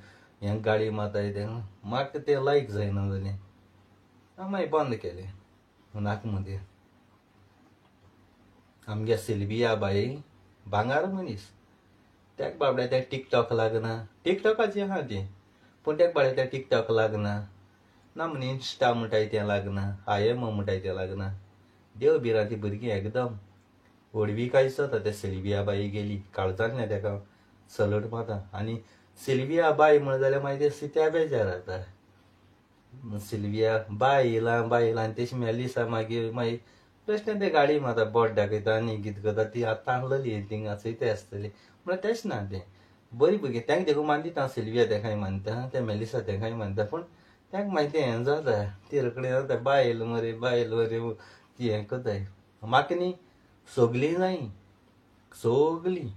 हें गाळी माताय तें म्हाका तें लायक जायना जालें हांव मागीर बंद केलें नाका मदें. आमगे सिल्विया बाई भांगार मनीस तेक बाबड्या तें टिकटॉक लागना टिकटॉकाचें आहा तें पूण तेक बाबड्या तें टिकटॉक लागना ना म्हण इंस्टा म्हणटाय तें लागना IMO म्हणटाय तें लागना. देव भिरांती भुरगीं एकदम व्हडविकाय जाता ते सिल्विया बाई गेली काळजांतल्यान तेका सलूट मारता. आनी सिल्विया बाय म्हणलें जाल्यार मागीर तें सित्या बेजार जाता सिल्विया बाय येयलां बाय येयलां आनी तेश मेलिसा मागीर मागीर प्रश्न ते गाडी मारता बोट दाखयता आनी कितें करता ती आतां आहलेली थिंगा चोयताय आसतली म्हळ्यार तेश ना तें बरी भुरगीं तांकां देखून मानता सिल्विया तेकाय मानता तें मेलिसा तेकाय मानता पूण तांकां मागीर तें हें जाता ती रोखडें जाता बायल मरे बायल मरे ती हें करताय. म्हाका न्ही सगलीं जाय सगलीं.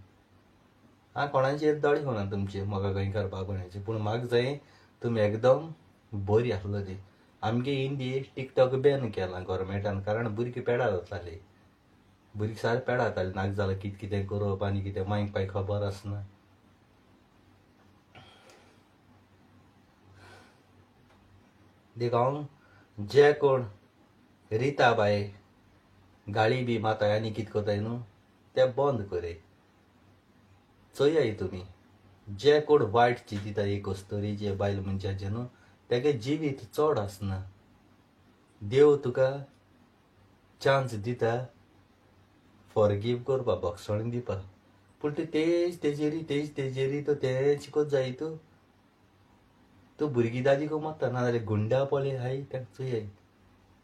हांव कोणाचेर दोळे होना तुमचे म्हाका गोंयकार बाबण्याचे, पूण म्हाका जाय तुमी एकदम बरी आसलोली. आमगे इंडिये टिकटॉक बॅन केलां गोवोरमेंटान, कारण भुरगीं पेडा जातालीं, भुरगीं सारकें पेडा जातालीं, नाका जाल्यार कितें कितें करप आनी कितें मांयक पाय खबर आसना. देख हांव जे कोण रिता बाय गाळी बी माताय आनी कितें करताय न्हू तें बंद करय. चोयाय तुमी जे कोण वायट चिंतिता एक अस्तोरीचे बायल मनशाचें न्हू तेगे जिवीत चड आसना. देव तुका चान्स दिता फॉरगीव करपा, बक्षण दिवपा, पूण तूं तेज तेजेरी तेज तेजेरी तो तें शिकोत जाय. तूं तूं भुरगीं दादी को मारता ना जाल्यार गुंडा पळय हाय तांकां चोयाय.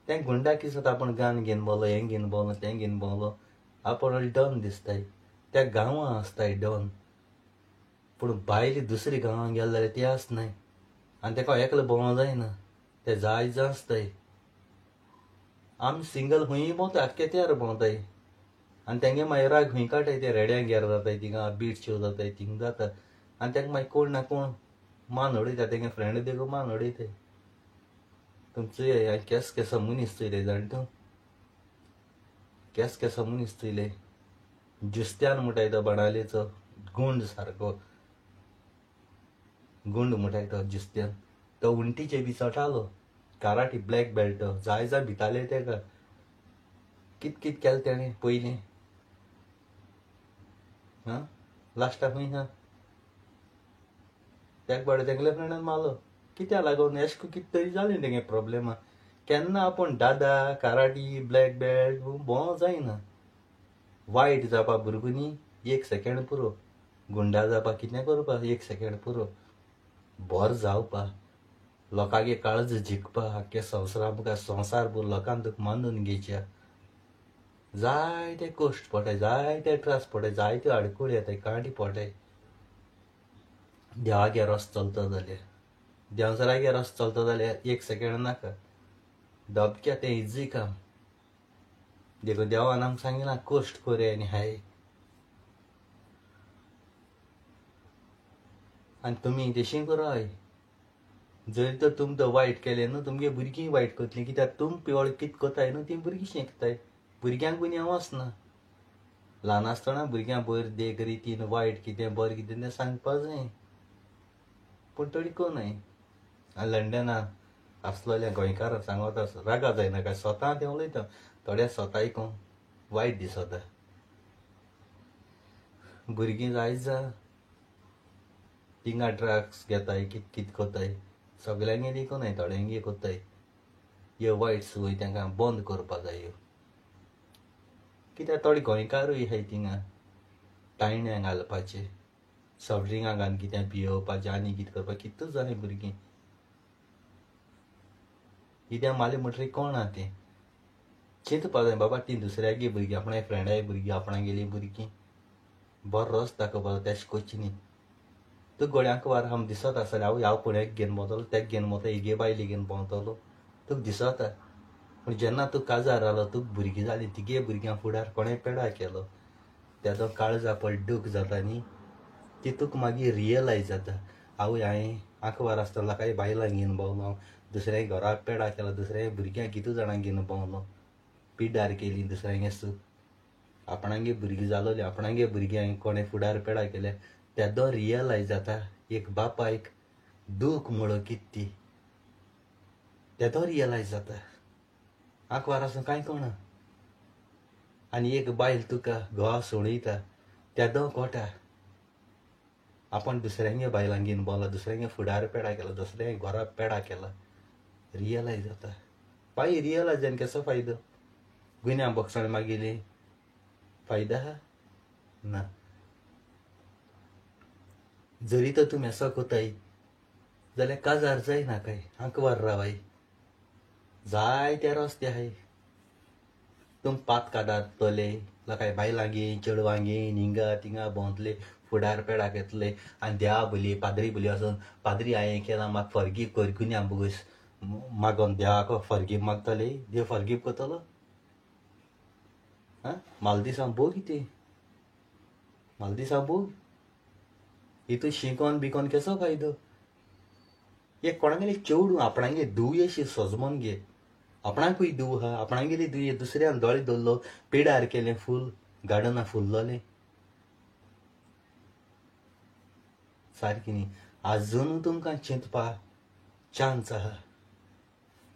तें गुंडा कितें जाता, आपूण गान घेवन भोंवलो, हें घेवन भोंवलो, तें घेवन भोंवलो, आपूण डन दिसताय. त्या गांवां आसताय डन, पूण बायल दुसरी गांवां गेले जाल्यार ती आसनाय आनी तेका एकलो भोंवो जायना, ते जाय जाण आसताय. आमी सिंगल खंय भोंवताय, आख्खे त्यार भोंवताय आनी तेंगे मागीर राग खंय काडटाय, ते रेड्यांक गेर जाताय, थिंगा बीट शो जाताय, थिंग जाता आनी तेंका मागीर कोण ना कोण मान उडयता, तेंगे फ्रेंड देखून मान उडयताय. तुमचो केस केसो मनीस चोयले जाण तूं, केस केसो मनीस चोयले. जुस्त्यान म्हणटाय तो बाणालेचो गुंड सारको गुंड म्हणटाय तो जुस्त्यान, तो उंटीचे बी चटालो, काराटी ब्लॅक बेल्ट, जाय जाय भिताले तेका. कित कित केलें तेणें पयलीं, आं लास्टाक खंय आहा तेका बाबडे तेगेल्या फ्रेंडान मारलो. कित्याक लागून एशें कितें तरी जालें तेगे प्रोब्लेमा. केन्ना आपूण दादा काराटी ब्लॅक बेल्ट भोंव जायना. वायट जावपा भुरगो न्ही एक सेकेंड पुरो, गुंडा जावपा कितें करपा एक सेकेंड पुरो, बरो जावपा लोकांगे काळज जिखपा, आख्खे संवसारा मुखार संवसार भर लोकांक तुका मानून घेवच्या. जायते कश्ट पडटाय, जायते त्रास पडटाय, जायत्यो आडखळी येताय, कांटी पडटाय. देवागे रस्तो चलता जाल्यार, देंवचारागे रस्तो चलता जाल्यार एक सेकेंड नाका, धपक्या तें इजी काम. देखून देवान आमकां सांगिलां कश्ट करया आनी हाय. आनी तुमी तशें कराय, जरी तर तुमी तो वायट केलें न्हू तुमगे भुरगीं वायट करतलीं, कित्याक तुम पिवळ कितें करताय न्हू तीं भुरगीं शिकताय. भुरग्यांक गुन्यांव आसना, ल्हान आसतना भुरग्यांक बरें देख रितीन वायट कितें बरें कितें तें सांगपा जाय, पूण थोडी कोनय. आनी लंडना आसलेल्या गोंयकारांक सांगता रागा जायना काय स्वता तें उलयता, थोड्या स्वता आयकूंक वायट दिसता. भुरगीं जाय जा थिंगा ड्रग्स घेताय, कित कित करताय, सगल्यांगे देखून थोड्यांगे करताय. ह्यो वायट संवय तांकां बंद करपा जाय ह्यो. कित्याक थोडे गोंयकारूय आहाय थिंगा तायण्या घालपाचे, सॉफ्ट ड्रिंकां घालून कितें पियोवपाचें आनी कितें करपाचें, कितूच जाय भुरगीं. कित्याक मारलें म्हणटकीर कोण आहा तें चिंतपा जाय, बाबा तीं दुसऱ्यागे भुरगीं, आपणा फ्रेंडागे भुरगीं, आपणागेलीं भुरगीं, बरो रस्तो दाखोवपा जाय तेश करचें न्ही. तूं गोळ्यांक वार आम दिसत आसतलें, हांव ह्या कोणाक घेवन भोंवतलो, तेका घेवन भोंवता, हेगे बायले घेवन भोंवतलो, तुका दिसता. पूण जेन्ना तूं काजार जालो, तुका भुरगीं जालीं, तिगे भुरग्यां फुडार कोणें पेडा केलो, तेजो काळजा पळ दूख जाता न्ही, ती तुका मागीर रियलायज जाता, आवय हांवें आंकवार आसतना लोकांय बायलां घेवन भोंवलो, दुसऱ्या घरा पेडा केला, दुसऱ्या भुरग्यांक कितू जाणांक घेवन भोंवलो, पिड्ड्यार केली दुसऱ्यांगे सूख, आपणागे भुरगीं जालोली, आपणागे भुरग्यांक कोणें फुडार पेडा केले, तेदो रियलायज जाता एक बापायक दूख म्हणो कितें ती, तेदो रियलायज जाता. आंकवार आसून कांय कोणा. आनी एक बायल तुका घोवा सोडयता तेदो कोटा, आपण दुसऱ्यांगे बायलांक घेवन भोंवला, दुसऱ्यांगे फुडार पेडा केला, दुसऱ्यांगे घरा पेडा केला, रियलायज जाता. बाई रियलायज जावन कसो फायदो, गुन्यांव बक्षण मागीर फायदा आहा ना. जरी तर तुमी असो करताय जाल्यार काजार जायना काय, आंकवार रावाय, जायते रस्ते आहाय. तुम पात काडतले, लोकांय बायलां घेवन चेडवां घेवन हिंगा थिंगा भोंवतले, फुडार पेडाक येतले आनी देवा बोली पाद्री बोली वचून, पाद्री हांवें केलां म्हाका फॉरगीव कर, गुन्यांव बोगस मागोन देवाक फॉरगीव मागतले, देव फॉरगीव करतलो? आं मालदिसां बोग ती मालदिसां बोग हितून शिकोन बिकोन केसो फायदो. एक कोणागेले चेडूं आपणागे धुव अशी सजमोन घे, आपणाकूय धुव आहा, आपणागेली धुये दुसऱ्यान दोळे दवरलो पेडार केलें फूल गार्डना फुल्लोलें सारकें न्ही. आजून तुमकां चिंतपा चान्स आहा.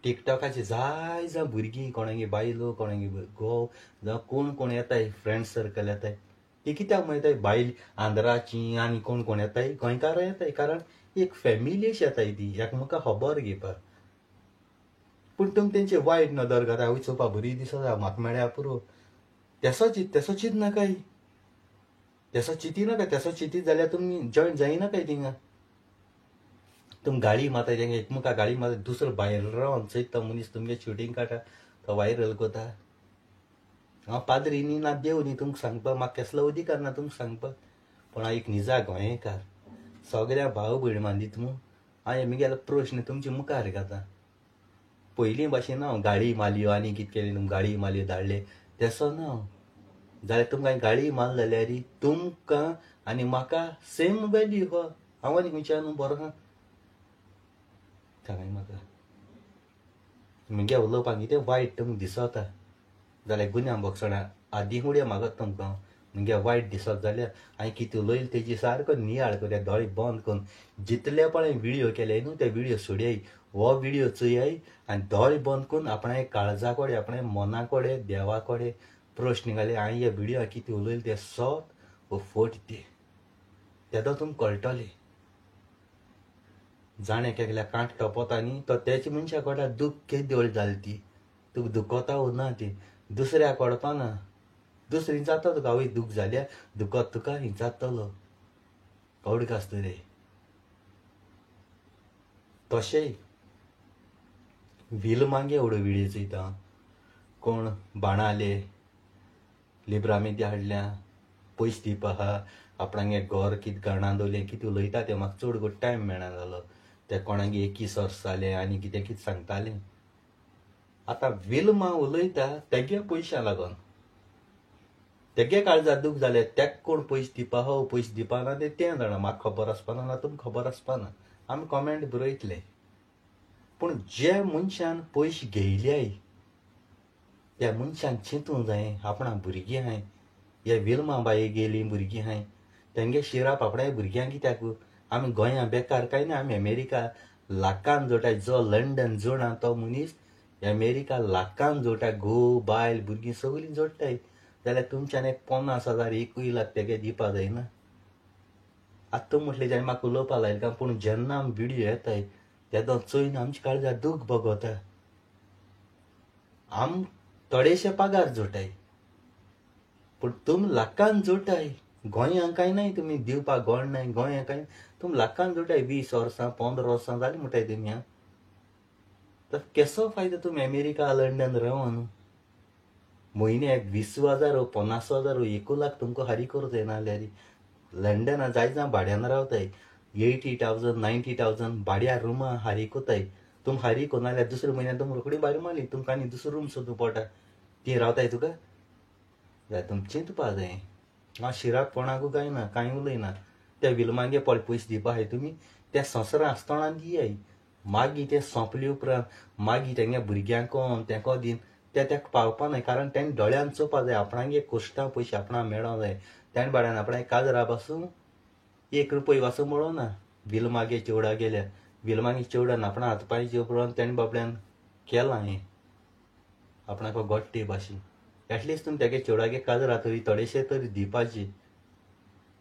टिकटॉकाचे जाय जावं भुरगीं कोणागे बायलो कोणागे घोव जावं कोण कोण येताय फ्रेंड सर्कल येताय ती कित्याक म्हणटाय बायल आंध्राची आनी कोण कोण येताय गोंयकारां येताय, कारण एक फॅमिली अशी येताय ती एकमेका खबर घेवपाक. पूण तुमी तेंचे वायट नदर घाता, आवय चोवपा बरी दिसता म्हाका मेळ्ळ्या पुरो, तेसो चिंत तेसो चिंत नाकाय, तेसो चिंती नाका. तेसो चिंतीत जाल्यार तुमी जॉयन जायनाकाय थिंगा. तुमी गाळी मारताय तेंका एकमेका गाळी मारता, दुसरो भायर रावन चोयता मनीस तुमगे शुटींग काडटा तो वायरल करता. हांव पाद्री न्ही ना देव न्ही तुमकां सांगपाक, म्हाका केसलो अधिकार ना तुमकां सांगपाक, पूण हांव एक निजा गोंयकार सगळ्या भाव भयण मांदीत मू हांवें म्हगेलो प्रश्न तुमचे मुखार घाता. पयलीं भाशेन हांव गाळी मारल्यो आनी कितें केलें तुमकां गाळी मारल्यो धाडले तेसो ना हांव. जाल्यार तुमकां गाळी मारली जाल्यार तुमकां आनी म्हाका सेम वेल्यू आहा. हांव आनी खंयच्यान बरो आहा सांगाय म्हाका. म्हगे उलोवपाक कितें वायट तुमकां दिसता जाल्यार गुन्यांव भोगसणा आदीं उडया मागत तुमकां. म्हगे वायट दिसत जाल्यार हांवें कितें उलयलें तेजी सारको नियाळ करया, दोळे बंद करून जितले पळय विडियो केले न्हू ते विडियो सोडयाय, हो विडियो चोयाय आनी दोळे बंद करून आपणा काळजा कडेन आपणा मना कडेन देवा कडेन प्रश्न घाले हांवें ह्या विडियो कितें उलयलें तें सत वो फट तें तेदो तुमकां कळटलें. जाणें एकल्या कांठ टोपता न्ही तो तेच मनशा कळटा दूख केदी व्हडली जाली ती, तुका दुखता वो ना ती दुसऱ्या कळपा ना, दुसरी जाता तुका आवय दूख जाल्या दुखत तुका ही जातलो कवड आसता रे. तशेंय व्हील मागे एवढो विडियो चोयता कोण बाणाले लिब्रामेदी हाडल्या पयशे दिवपा आहा आपणागे घर कितें गाणां दवरलें कितें उलयता तें म्हाका चड गो टायम मेळना जालो. ते कोणागे 21 वर्स जालें आनी कितें कितें सांगतालें. आतां विल्मा उलयता तेगे पयशां लागून तेगे काळजा दूख जालें तेक कोण पयशे दिवपा हो पयशे दिवपा ना तें तें जाणा म्हाका खबर आसपाना ना तुमकां खबर आसपाना, आमी कॉमेंट बरयतले. पूण जे मनशान पयशे घेयल्याय त्या मनशान चिंतूंक जाय आपणा भुरगीं आहाय, ह्या विल्मा बाये गेलीं भुरगीं आहाय तेंगे शिराप आपणा भुरग्यांक कित्याक. आमी गोंयां बेकार काय ना, आमी अमेरिका लाखान जोडटाय, जो लंडन जोडा तो मनीस अमेरिका लाखान जोडटा, घोव बायल भुरगीं सगळीं जोडटाय. जाल्यार तुमच्यान एक 50,000 1 लाख तेगे दिवपा जायना. आतां तूं म्हटलें जाल्यार म्हाका उलोवपा लायलें काय, पूण जेन्ना आमी विडियो येताय तेदो चोयन आमच्या काळजार दूख भोगता. आम थोडेशे पगार जोडटाय पूण तुमी लाखान जोडटाय. गोंयांक कांय नाय तुमी दिवपाक गोड नाय, गोंयांक कांय तुमी लाखान जोडटाय 20 वर्सां 15 वर्सां जालीं म्हणटाय तुमी. आं तर केसो फायदो तुमी अमेरिका लंडन रावन म्हयन्याक 20,000 50,000 1 लाख तुमकां हारी करूं जायना जाल्यार. लंडना जाय जावं भाड्यान रावताय 80,000 90,000 भाड्या रुमां हारी कोताय. तुम हारी कोना जाल्यार दुसऱ्या म्हयन्यान तुमकां रोखडी भायर मारली, तुमकां आनी दुसरो रूम सोदूं पडटा. ती रावताय तुका जाल्यार तुमकां चिंतपा जाय. हांव शिराक कोणाकूय कांय ना कांय उलयना. त्या विल्मागे पळय पयशे दिवपा आहाय तुमी त्या संवसारां आसतना दियाय, मागीर तें सोंपले उपरांत मागीर तेंगे भुरग्यांक तेंको दीन ते तेका पावपा न्हय, कारण तेणें दोळ्यान चोवपा जाय आपणागे कोश्टां पयशे आपणाक मेळोंक जाय. तेणें भाड्यान आपणा काजरा पासून 1 रुपया पासून मेळोना. विल्मागे चेवडा गेल्या विल्मागे चेवडान आपणा हात पांय उपरांत तेणें बाबड्यान केलां हें आपणाक गोट्टे भाशेन. एटलिस्ट तुमी तेगे चेवडागे काजरा तरी थोडेशे तरी दिवपाची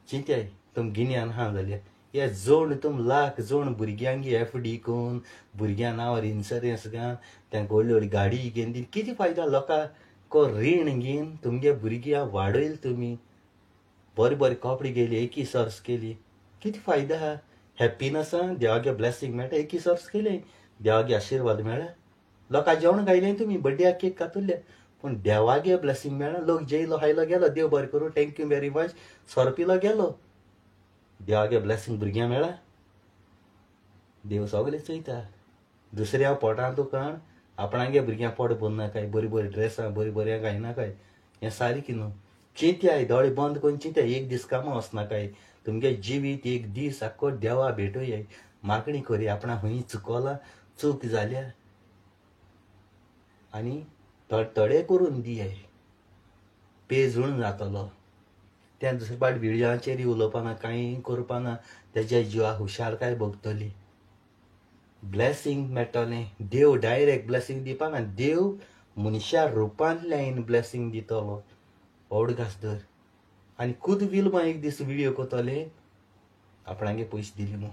चिंताय. तुम गिन्यान आहा जाल्यार हे जोड तुम लाख जोड भुरग्यांक एफडी करून भुरग्यां नांवार इन्शुरन्स घाल तांकां व्हडली व्हडली गाडी घेवन दी, कितें फायदा लोकांक रीण घेवन तुमगे भुरग्यांक वाडयल तुमी बरे बरे कपडे घेयले 21 वर्स केली, कितें फायदा आहा. हॅप्पीनस आहा देवागे ब्लेसींग मेळटा, 21 वर्स केले देवागे आशिर्वाद मेळ्ळा. लोकां जेवण घायलें तुमी बड्ड्याक केक कातुरल्या पूण देवागे ब्लेसींग मेळ्ळा. लोक जेयलो खायलो गेलो देव बरें करूं thank you very much सोरो पिलो गेलो, देवागे ब्लेसींग भुरग्यांक मेळ्ळा. देव सगळें चोयता दुसऱ्या पोटां तुका आपणागे भुरग्यांक पोट भरनाकाय, बरी बरी ड्रेसां बरी बरी घायनाकाय. हें सारकें न्हू. चिंत्याय दोळे बंद करून चिंत्याय, एक दीस कामां वचनाकाय, तुमगे जिवीत एक दीस आख्खो देवा भेटोय, मागणी करी आपणा खंय चुकोला, चूक जाल्या आनी तडतडे करून दियाय, पेजून जातलो. त्या दुसरे पाट विडियोचेर उलोवपाना, कांय करपाना, तेज्या जिवा हुशारकाय भोगतली, ब्लेसींग मेळटलें. देव डायरेक्ट ब्लेसींग दिवपाना, देव मनशा रुपांतल्यान ब्लेसींग दितलो. ओडगास धर. आनी खुद विल्मा एक दीस विडियो करतले आपणागे पयशे दिले म्हूण.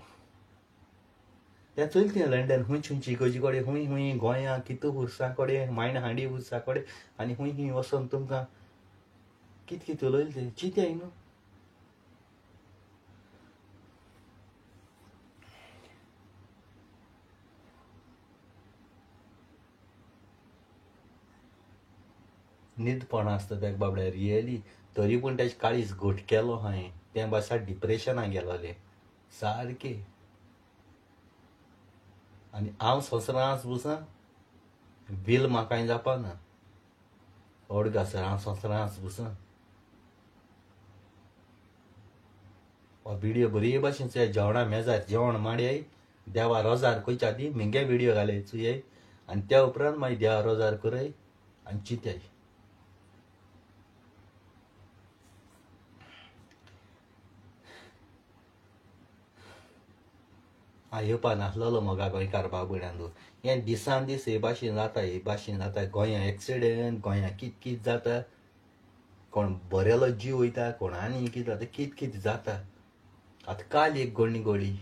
तें चलता लंडन खूंय खुंयची इगर्जी कडेन, खूंय खूंय गोंया कितू पुरसां कडेन, मायणा हांडी पुरसा कडेन आनी खूंय खूंय वचोन तुमकां कित कित उलयलें तें चिंत्याय न्हू. न्हिदपण आसता तेका बाबड्या रियली, तरी पूण तेजें काळीज घट केलो हांवें. तें बासा डिप्रेशनाक गेलोलें सारकें. आनी हांव संवसारांत बसा बील म्हाका जावपाना ओडगासर हांव संवसारांत बसा. हो विडियो बरी भाशेन चोया, जेवणा मेजार जेवण माडयाय, देवा रोजार करच्या आदीं म्हगे विडियो घालय चोयाय आनी त्या उपरांत मागीर देवा रोजार करय आनी चिंताय. हांव येवपा नासलेलो मोगा गोंयकार बाबड्यांनो, हें दिसान दीस हे भाशेन जाता, हे भाशेन जाता. गोंया एक्सिडेंट, गोंया कित कित जाता, कोण बरेलो जीव वयता, कोण आनी कितें जाता, कित कित जाता. आतां काल एक गोणी गोळी,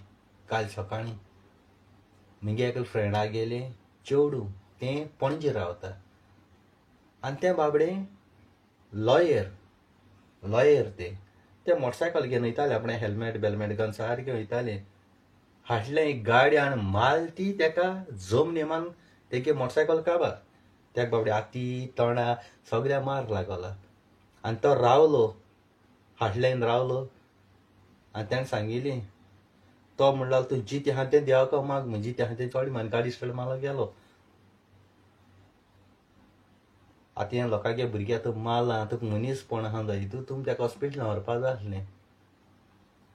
काल सकाळीं म्हगे एकले फ्रेंडा गेलें चेडूं, तें पणजे रावता आनी तें बाबडें लॉयर, लॉयर तें, तें मोटरसायकल घेवन वयतालें, आपणें हेल्मेट बेल्मेट घालून सारकें वयतालें. हाडलें एक गाडी आनी मारली तेका जमनीमान, तेगे मोटरसायकल काबार. तेका बाबडे हाती तोंडा सगळ्या मार लागला आनी तो रावलो, हाडल्यान रावलो. आनी तेणें सांगिल्लें, तो म्हणला तूं जितें आहा तें देवाक माग, म्हण जितें आहा तें चोड मान, गाडी स्टार्ट मारलो गेलो. आतां हें लोकांगे भुरग्याक तूं मारला, तुका मनीसपण आहा जाय, तूं तुमी तेका हॉस्पिटलान व्हरपा जाय आसलें.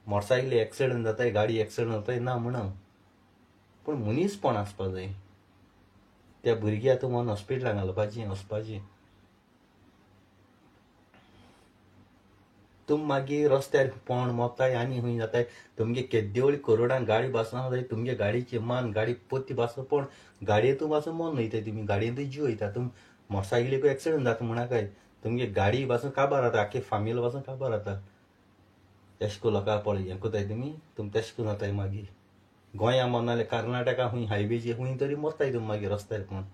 मोटरसायकली एक्सिडंट जाताय, गाडी एक्सिडंट जाताय ना म्हणून, पूण मनीसपण आसपा जाय. त्या भुरग्याक तूं मन हॉस्पिटलान घालपाचें, वचपाचें. तुम मागीर रस्त्यार पोण मोगताय आनी खंय जाताय, तुमगे केद्देवळी करोडान गाडी बासना जाय, तुमगे गाडयेची मान गाडी पोती बासो, पण गाडयेतूं बासो मन वयताय तुमी, गाडयेंतूय जीव वयता. तुम मोटरसायकलीकूय एक्सिडंट जाता म्हणाकाय, तुमगे गाडी बासून काबार जाता, आख्खे फामील बासून काबार जाता. तेश करून लोकां पळय हें करताय तुमी, तुम तेश करून जाताय मागीर. गोंया मरना जाल्यार कर्नाटका खूंय हायवेचेर खूंय तरी मरताय तुमी मागीर रस्त्यार कोण.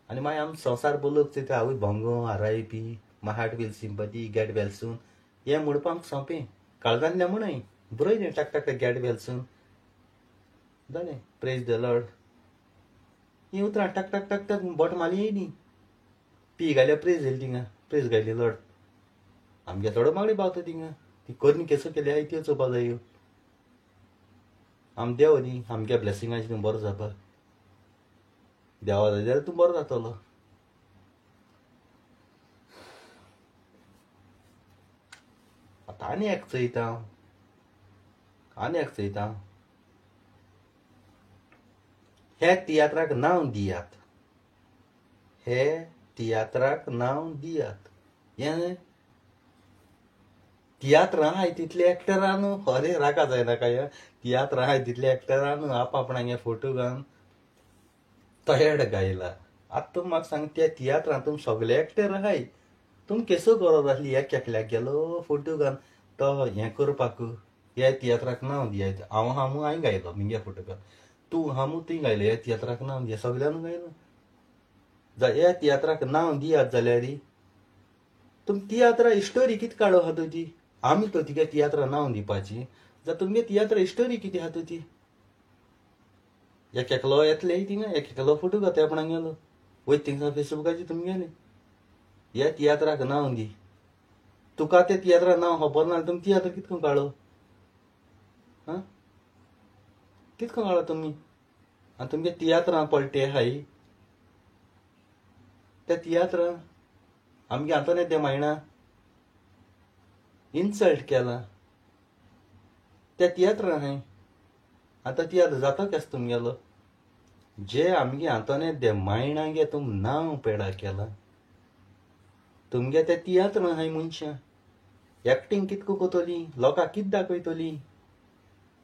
आनी मागीर आमी संवसार बोलोक चोयता, आवय भोंगो RIP, my heart will sympathy, get well soon, हें म्हणपाक सोंपें, काळजांतल्यान म्हणय बरयलें टाक टाक गेट वेल सून जालें, प्रेज the Lord. हीं उतरां टाक टाक टाक टाक बोट मारली न्ही, पी घाल्या प्रेज येयली थिंगा, प्रेज घाली लॉर्ड. आमगे थोडो मागणी पावता थिंगा, ती करणी केसो केली आहाय त्यो चोवपा जायो. आम देव न्ही, आमगे ब्लेसिंगाचेर तूं बरो जावपा, देवा जाय जाल्यार तूं बरो जातलो. आतां आनी एक चोयता हांव, आनी एक चोयता हांव. हे तियात्राक नांव दियात, हे तियात्राक नांव दियात. हें तियात्रां आहाय तितले एक्टरां न्हू, अरे राका जायना काय, तियात्रां आहाय तितले एक्टरां न्हू आप आपणागे फोटो घालून तयार गायला. आतां तुमी म्हाका सांग, त्या तियात्रां तुमी सगळे एक्टर आहाय, तुमी केसो गरज आसली एक एकल्याक गेलो फोटो घालून तो हें करपाक? ह्या तियात्राक नांव दियात. हांव आहा म्हूण हांवें गायलो म्हगे फोटो घालून, तूं आहा म्हूण तुवें गायलो, ह्या तियात्राक नांव दिया, सगळ्यांनी गायलो. ह्या तियात्राक नांव दियात जाल्यार तुमी तियात्रा स्टोरी कितें काडो आहा तुजी, आमी तो तिगे तियात्रा नांव दिवपाची, जाल्यार तुमगे तियात्रा स्टोरी कितें आहा तुजी? एक एकलो येतले थिंगा, एक एकलो फोटो घातले आपणाक गेलो वयता थिंगसान फेसबुकाचेर तुमगेले ह्या तियात्राक नांव दी. तुका ते तियात्रा नांव खबर ना जाल्यार तुमी तियात्र कितें करून काडो? आं कितें करून काडो तुमी? आनी तुमगे तियात्रां पळटे आहाय त्या तियात्रां आमगे आंतोनेत दे मायणा इन्सल्ट केला त्या तियात्रान हांवें. आतां तियात्र जाता केस तुमगेलो जे आमगे आंतोनेत दे मायणा गे तुम नांव पेडा केला तुमगे त्या तियात्रान हांवें मनशां एक्टींग कितको कोतोली लोकांक कित दाखयतली.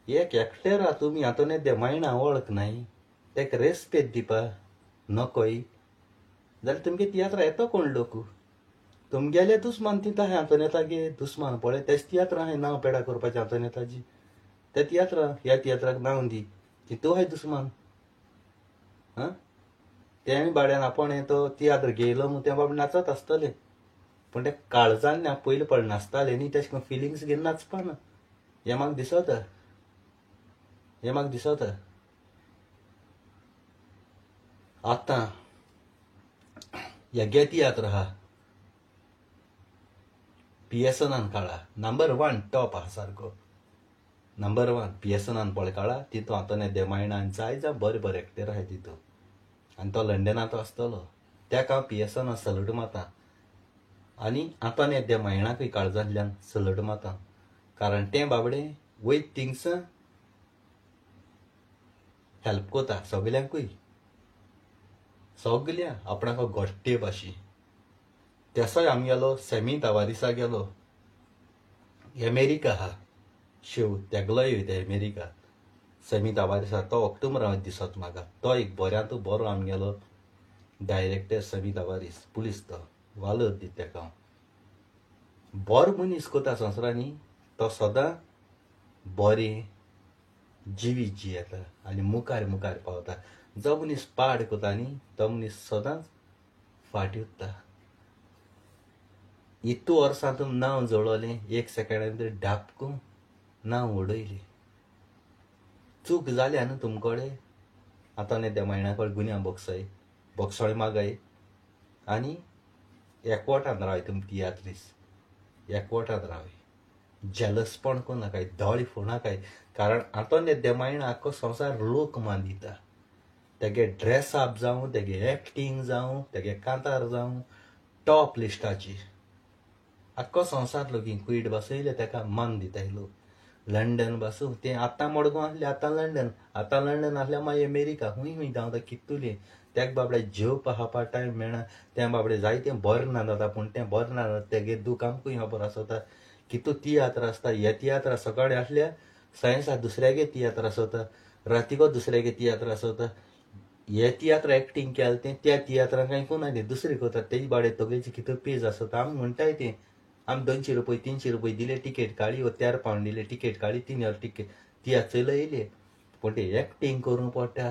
एक एक्टरा तुमी आंतोनेत दे मायणा वळख नाय तेका रेस्पेद दिवपा नकोय जाल्यार तुमगे तियात्रा येतो कोण लोक तुमगेले दुस्मान तिता हांवें आंतोनेतागे दुस्मान पळय तेच तियात्रा हांवें नांव पेडा करपाचें आंतोनेताजी त्या तियात्रा ह्या तियात्राक नांव दी तितू हाय दुस्मान. आं तेणें बाड्यान आपोण तो तियात्र घेयलो म्हूण तें बाबडे नाचत आसतलें पूण ते काळजान ना पयलीं पळ नाचताले न्ही तेश करून फिलिंग्स घेवन नाचपा ना. हें म्हाका दिसता हें म्हाका दिसता. आतां ह्या तियात्र आहा पिएसनान काडा नंबर 1 टॉप आहा सारको नंबर 1 पिएसनान पळय काडा तितू आंतोनेत दे मायणा आनी जाय जाय बरे बरे एक्टर आहाय तितू आनी तो लंडनांत आसतलो तेका हांव पिएसनान सल्यूट मारता आनी आंतोनेत दे मायणाकूय काळजांतल्यान सल्यूट मारता कारण तें बाबडें वयत थिंगसां हेल्प कोता सगल्यांकूय सगल्या आपणाक गोट्टे भाशी. तेसोय आमगेलो सेमी तावारिसा गेलो अमेरिका आहा शेव तेगलोय वयता अमेरिका सेमी तावारिसा तो ऑक्टोबरांत दिसत म्हाका तो एक बऱ्यांत बरो आमगेलो डायरेक्टर सेमी तावारीस पुलीस तो वालोर दिता तेका हांव. बरो मनीस कोता संवसारांनी तो सदां बरें जिवीत जियेता आनी मुखार मुखार पावता. जो मनीस पाड कोता न्ही तो मनीस सदांच फाटीं उरता. इतू वर्सां तुम नांव जोडलें एक सेकेंडा भितर डापकून नांव उडयलें. चूक जाल्या न्हू तुमकडे आतां न्ही त्या मायणा कडेन गुन्यांव बोगसय बोगसोळे मागाय आनी एकवटान रावय तुमी तियात्रीस एकवटान रावय जेलसपण कोनाकाय दोळे फोणाकाय कारण आंतोनेत दे मायणा आख्खो संवसार लोक मान दिता. तेगे ड्रेसअप जावं तेगे एक्टींग जावं तेगे कांतार जावं टॉप लिस्टाची आख्खो संवसार लोकी कुयट बसयले तेका मान दिताय लोक. लंडन बसूं तें आतां मडगांव आसलें आतां लंडन आतां लंडन आसल्यार मागीर अमेरिका खूंय खूंय धांवता कितुलें तेका बाबडे जेवपा खावपा टायम मेळना तें बाबडे जायतें बरें ना जाता पूण तें बरें ना जाता तेगे दूख आमकूय खबर आसता. कितू तियात्र आसता हे तियात्र सकाळीं आसल्यार सायन्सा दुसऱ्यागे तियात्र आसता रातीको दुसऱ्यागे तियात्र आसता. हे तियात्र एक्टींग केलें तें त्या तियात्रान कांय कोण तें दुसरी कोता तेजी बाडे तगलेची कितू पेज आसता. आमी म्हणटाय तें आमी 200 रुपये 300 रुपये दिले टिकेट काडली वो 4 पावंड दिले टिकेट काडली 3 वर टिकेट तियात्र चोयलो येयले पूण तें एक्टींग करूंक पडटा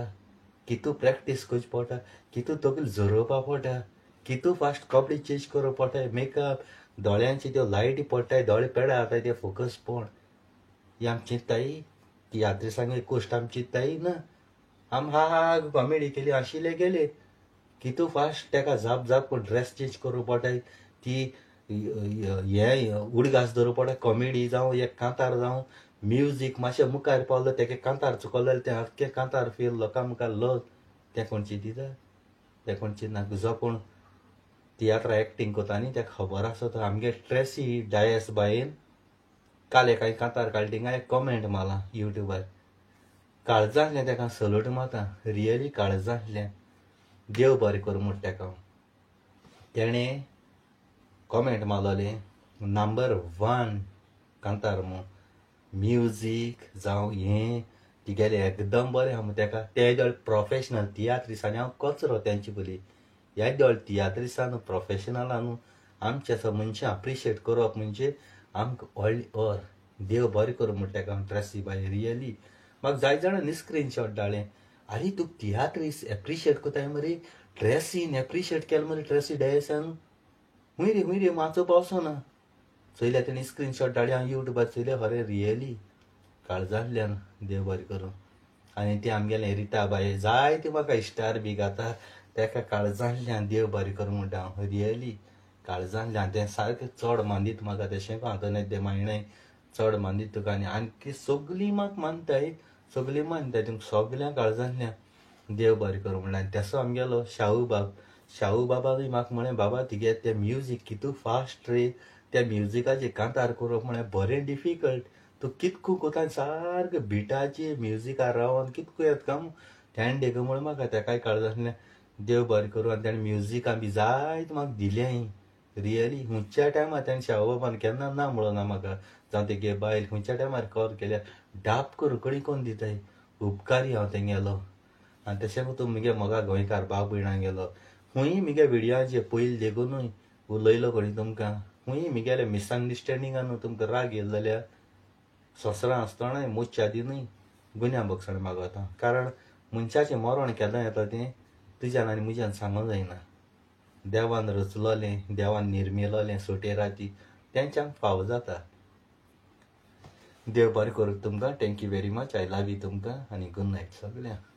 कितू प्रॅक्टीस करची पडटा कितू तकली झरोवपा पडटा कितू फास्ट कपडे चेंज करूंक पडटा मेकअप दोळ्यांची त्यो लायटी पडटाय दोळे पेडा जाताय ते फोकस पण ही आमी चिंत्ताय तियात्रिसांक कोश्ट आमी चिंत्ताय ना. आम हा हा कॉमेडी केली आशिल्ले गेले कितू फास्ट तेका झाप झाप करून ड्रेस चेंज करूंक पडटाय ती हे उडगास धरूंक पडटा कॉमेडी जावं एक कांतार जावं म्युजीक मातशें मुखार पावलो तेगे कांतार चुकलो जाल्यार तें आख्खें कांतार फेल लोकां मुखार लज तें कोण चिंतिता तें कोण चिंतना. जो कोण तियात्रा एक्टींग कोता न्ही तेका खबर आसता. आमगे ट्रेसी डायस बायेन काल एका कांतार काडली थिंगा एक कॉमेंट मारला युट्यूबार काळजांतल्यान तेका सल्यूट मारता रियली काळजांतल्यान देव बरें करूं म्हूण तेका. तेणें कॉमेंट मारलोलें नंबर 1 कांतार म्हूण म्युजीक जावं हें तिगेलें एकदम बरें आहा म्हूण तेका. ते दोळ प्रोफेशनल तियात्रिसांनी हांव कचरो तेंचे पयलीं ह्या दोळ तियात्रिसान प्रोफेशनला न्हू आमच्या मनशां अप्रिशिएट करप म्हणजे आमकां व्हडली और देव बरें करूं म्हूण तेका हांव ट्रेसी बाय रियली म्हाका जायते जाणांनी स्क्रीनशॉट धाडलें आरे तूं तियात्रीस एप्रिशिएट कोताय मरे ट्रेसीन एप्रिशिएट केलें मरे ट्रेसी डायसान हुंय रे हुंय रे मातसो पावसो ना चोयल्या तेणी स्क्रीनशॉट धाडली हांव युट्यूबार चोयलें खरें रियली काळजांतल्यान देव बरें करूं. आनी ती आमगेलें रिता बाय जायते म्हाका इश्टार बी गाता तेका काळजांतल्यान देव बरें करूं म्हणटा हांव रियली काळजांतल्यान तें सारकें चड मानदीत म्हाका तेशें आंतोनेत दे मायणें चड मानदीत तुका आनी आणकी सगलीं म्हाका मानताय सगलीं मानताय तुमकां सगल्या काळजांतल्यान देव बरें करूं म्हणटा. आनी तेसो आमगेलो शाहू बाब शाहू बाबानूय म्हाका म्हळें, बाबा तुगे तें म्युजीक कितू फास्ट रे, त्या म्युजिकाचेर कांतार करप म्हळ्यार बरें डिफिकल्ट, तूं कितको कोता सारकें बिटाचेर म्युजिकार रावन कितको येता काम. तेणें देखून म्हळें म्हाका तेकाय काळजांतल्यान देव बरें करूं. आनी तेणें म्युजिकां बी जायत म्हाका दिलें रियली. खंयच्या टायमार तेणें शाहू बाबान केन्ना ना म्हणूं ना म्हाका, जावं तेगे बायल खंयच्या टायमार कॉल केल्यार डाप करून कडी कोन्न दिताय. उपकारी हांव तेंगेलो. आनी तशें तूं मुगे मोगा गोंयकार बाब भयणां गेलो खूंय मुगे विडियोचे पयलीं देखुनूय उलयलो कोणी तुमकां, खूंय मुगेले मिसअंडरस्टँडिंगानू तुमकां राग येयलो जाल्यार संवसारां आसतनाय मोच्या दिनूय गुन्या बक्षण मागता. कारण मनशाचें मरण केन्ना येता तें तुज्यान आनी म्हज्यान सांगूंक जायना. देवान रचलोलें, देवान निर्मिलोलें सोटे राती तेंच्यांक फावो जाता. देव बरें करूं तुमकां. Thank you very much. I love you तुमकां आनी गूड नायट सगळ्यांक.